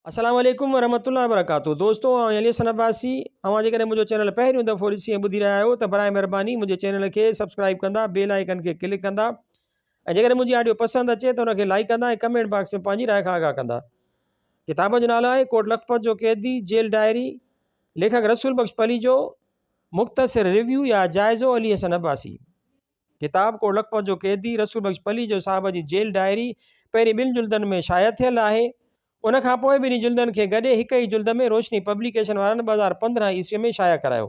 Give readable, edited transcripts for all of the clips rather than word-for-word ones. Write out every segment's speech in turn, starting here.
السلام عليڪم ورحمة الله وبرڪاته دوستو آئون علي حسن عباسي اوهان جيڪڏهن منهنجو چينل پهريون دفعو ڏسي ۽ ٻڌي رهيا آهيو ته برائي مهرباني منهنجي چينل کي سبسڪرائب ڪندا بيل آئيڪن کي ڪلڪ ڪندا ۽ جيڪڏهن منهنجي آڊيو پسند اچي ته ان کي لائيڪ ڪندا ۽ ڪمينٽ باڪس ۾ پنهنجي راء کان آگاهه ڪندا ڪتاب جو نالو آهي ڪوٽ لکپت جو قيدي جيل ڊائري ليکڪ رسول بخش پليجو مختصر ريويو يا جائزو علي حسن عباسي ڪتاب ڪوٽ لکپت جو قيدي رسول بخش پليجو صاحب جي جيل ڊائري پهرين ٻن جلدن ۾ شايع ٿيل آهي. ان کان پوء ٻنهي جلدن کي گڏي هڪ ئي جلد ۾ روشني پبليڪيشن وارن 2015 عيسوي ۾ شايع ڪرايو.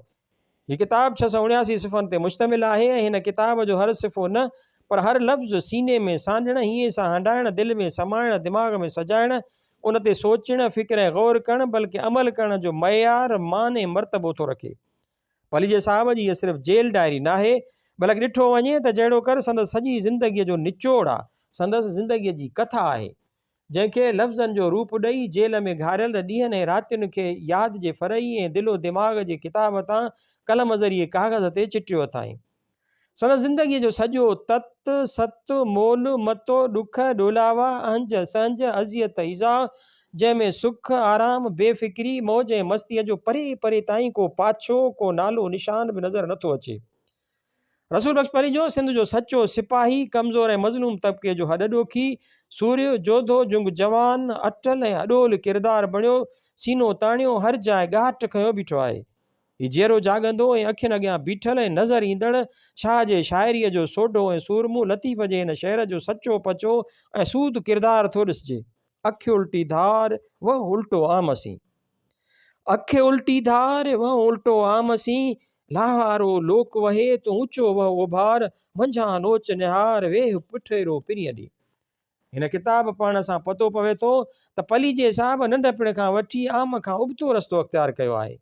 هي ڪتاب 679 صفحن تي مشتمل آهي ۽ هن ڪتاب جو هر صفحو نه پر هر لفظ سيني ۾ سانڍڻ، هينئين سان هنڊائڻ، دل ۾ سمائڻ، دماغ ۾ سجائڻ، ان تي سوچڻ، فڪر ۽ غور ڪرڻ بلڪه عمل ڪرڻ جو معيار، مان ۽ مرتبو ٿو رکي. پليجي صاحب جي هيء صرف جيل ڊائري ناهي، بلڪ ڏٺو وڃي ته جهڙوڪر سندس سڄي زندگيء جو نچوڙ آ، سندس زندگيء جي ڪٿا آهي، جنهن کي لفظن جو روپ ڏئي جيل ۾ گهاريل ڏينهن ۽ راتين کي ياد جي فرعي ۽ دل و دماغ جي ڪتاب تان قلم ذريعي ڪاغذ تي چٽيو اٿائين. سندس زندگيء جو سڄو تت، ست، مول، متو، ڏک، ڏولاوا، اهنج، سهنج، اذيت، ايذاء، جنهن ۾ سک، آرام، بي فڪري، موج ۽ مستيء جو پري پري تائين ڪو پاڇو، ڪو نالو نشان به نظر نٿو اچي. رسول بخش پليجو سنڌ جو سچو سپاهي، ڪمزور ۽ مظلوم طبقي جو هڏ ڏوکي، سورهيه، جوڌو، جنگ جوان، اٽل ۽ اڏول ڪردار بڻيو، سينو تاڻيو، هر جاء ڳاٽ کنيو بيٺو آهي. هي جيئرو جاڳندو ۽ اکين اڳيان بيٺل ۽ نظر ايندڙ شاهه جي شاعريء جو سوڍو ۽ سورمو لطيف جي هن شعر جو سچو پچو ۽ سود ڪردار ٿو ڏسجي. اک الٽي ڌار، وهه الٽو عام سين. اک الٽي ڌار، وهه الٽو عام سين، لاهوارو لوڪ وهي، تون اوچو وهه اوڀار، منجهان نوچ نهار، ويهه پٺيرو پرينء ڏي. هن ڪتاب پڙهڻ سان پتو پوي ٿو ته پليجي صاحب ننڍپڻ کان وٺي عام کان ابتو رستو اختيار ڪيو آهي.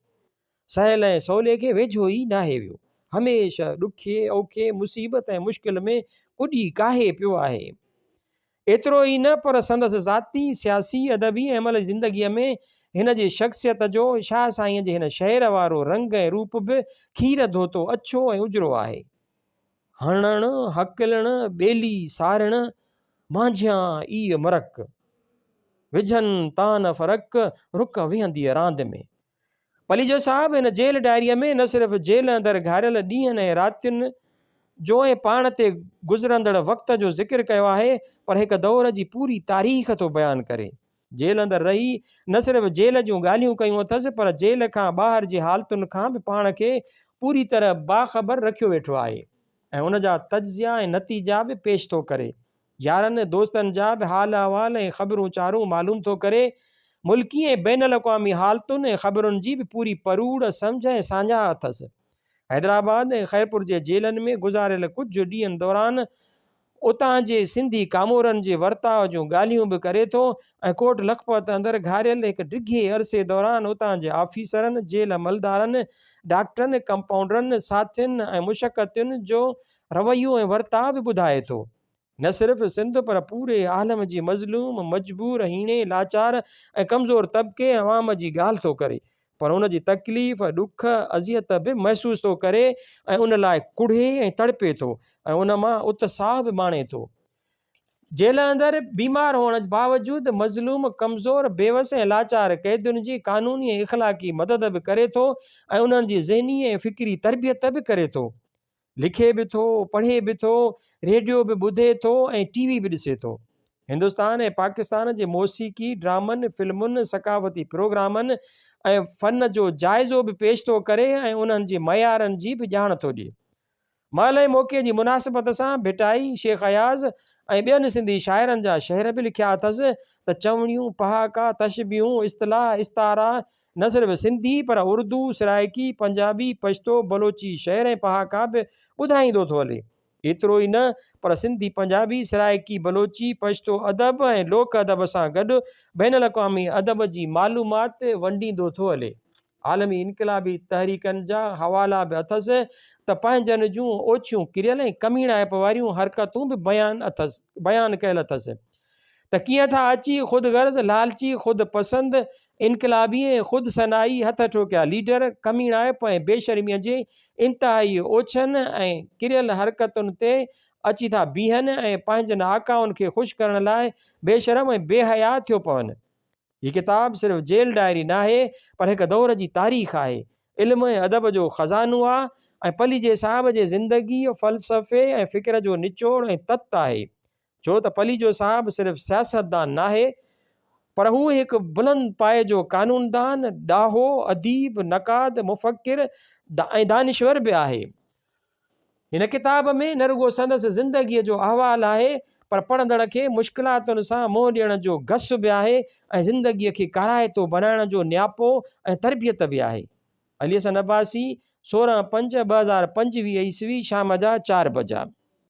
سهل ۽ سولي کي ويجهو ئي ناهي ويو. هميشه ڏکي، اوکي، مصيبت ۽ مشڪل ۾ ڪڏي ڪاهي پيو آهي. ايترو ئي نه پر سندس ذاتي، سياسي، ادبي ۽ عملي زندگيء ۾ هن جي شخصيت جو شاهه سائينء جي هن شعر وارو رنگ ۽ روپ به کير ڌوتو اڇو ۽ اجرو آهي. هڻڻ، هڪلڻ، ٻيلي سارڻ، مانجهيان ايء مرڪ. وجهن تان فرق، رڪ ويهنديء راند ۾. پليجو صاحب هن جيل ڊائريء ۾ نه صرف جيل اندر گهاريل ڏينهن ۽ راتين جو ۽ پاڻ تي گذرندڙ وقت جو ذڪر ڪيو آهي پر هڪ دور جي پوري تاريخ ٿو بيان ڪري. جيل اندر رهي نه صرف جيل جون ڳالهيون ڪيون اٿس پر جيل کان ٻاهر جي حالتن کان به پاڻ کي پوري طرح باخبر رکيو ويٺو آهي ۽ ان جا تجزيا ۽ نتيجا به پيش ٿو ڪري. يارن دوستن جا به حال احوال ۽ خبرون چارون معلوم ٿو ڪري. ملڪي ۽ بين الاقوامي حالتن ۽ خبرن جي به پوري پروڙ، سمجهه ۽ ساڃاهه اٿس. حيدرآباد ۽ خيرپور جي جيلن ۾ گذاريل ڪجهه ڏينهن دوران اتان جي سنڌي ڪامورن جي ورتاء جون ڳالهيون به ڪري ٿو ۽ ڪوٽ لکپت اندر گهاريل هڪ ڊگهي عرصي دوران اتان جي آفيسرن، جيل عملدارن، ڊاڪٽرن، ڪمپائونڊرن، ساٿين ۽ مشقتين جو رويو ۽ ورتاء به ٻڌائي ٿو. نه صرف سنڌ پر پوري عالم جي مظلوم، مجبور، هيڻي، لاچار ۽ ڪمزور طبقي ۽ عوام جي ڳالهه ٿو ڪري. پر ان جي تڪليف، ڏک، اذيت به محسوس ٿو ڪري ۽ ان لاء ڪڙهي ۽ تڙپي ٿو ۽ ان مان اتساهه به ماڻي ٿو. جيل اندر بيمار هئڻ باوجود مظلوم، ڪمزور، بيوس ۽ لاچار قيدين جي قانوني ۽ اخلاقي مدد به ڪري ٿو ۽ انهن جي ذهني ۽ فڪري تربيت به ڪري ٿو. لکي به ٿو، پڙهي به ٿو، ريڊيو به ٻڌي ٿو ۽ ٽي وي به ڏسي ٿو. هندستان ۽ پاڪستان جي موسيقي، ڊرامن، فلمن، ثقافتي پروگرامن ۽ فن جو جائزو به پيش ٿو ڪري ۽ انهن جي معيارن جي به ڄاڻ ٿو ڏئي. مهل ۽ موقعي جي مناسبت سان ڀٽائي، شيخ اياز ۽ ٻين سنڌي شاعرن جا شعر به لکيا اٿس ته چوڻيون، پهاڪا، تشبيهون، اصطلاح، استعارا، نه صرف سنڌي پر اردو، سرائيڪي، پنجابي، پشتو، بلوچي شعر ۽ پهاڪا به ٻڌائيندو ٿو هلي. ايترو ئي نه پر سنڌي، پنجابي، سرائيڪي، بلوچي، پشتو ادب ۽ لوڪ ادب سان گڏ بين الاقوامي ادب جي معلومات ونڊيندو ٿو هلي. عالمي انقلابي تحريڪن جا حوالا به اٿس ته پنهنجن جون اوڇيون ڪريل ۽ ڪميڻائپ واريون حرڪتون به بيان اٿس بيان ڪيل اٿس. ته ڪيئن ٿا اچي خود غرض، لالچي، خود پسند، انقلابي ۽ خود ثنائي هٿ ٺوڪيا ليڊر ڪميڻائپ ۽ بي شرميء جي انتهائي اوڇن ۽ ڪريل حرڪتن تي اچي ٿا بيهن ۽ پنهنجن آقائن کي خوش ڪرڻ لاء بي شرم ۽ بي حياء ٿيو پون. هي ڪتاب صرف جيل ڊائري ناهي پر هڪ دور جي تاريخ آهي، علم ۽ ادب جو خزانو آ ۽ پليجي صاحب جي زندگيء، فلسفي ۽ فڪر جو نچوڙ ۽ تت آهي. ڇو ته پليجو صاحب صرف سياستدان ناهي پر هو هڪ بلند پايي جو قانوندان، ڏاهو، اديب، نقاد، مفڪر ۽ دانشور به آهي. هن ڪتاب ۾ نه رڳو سندس زندگيء جو احوال آهي پر پڙهندڙ کي مشڪلاتن سان منهن ڏيڻ جو گس به آهي ۽ زندگيء کي ڪارائتو بڻائڻ جو نياپو ۽ تربيت به آهي. علي حسن عباسي، 16 پنج 2025 عيسوي شام جا چار بجا.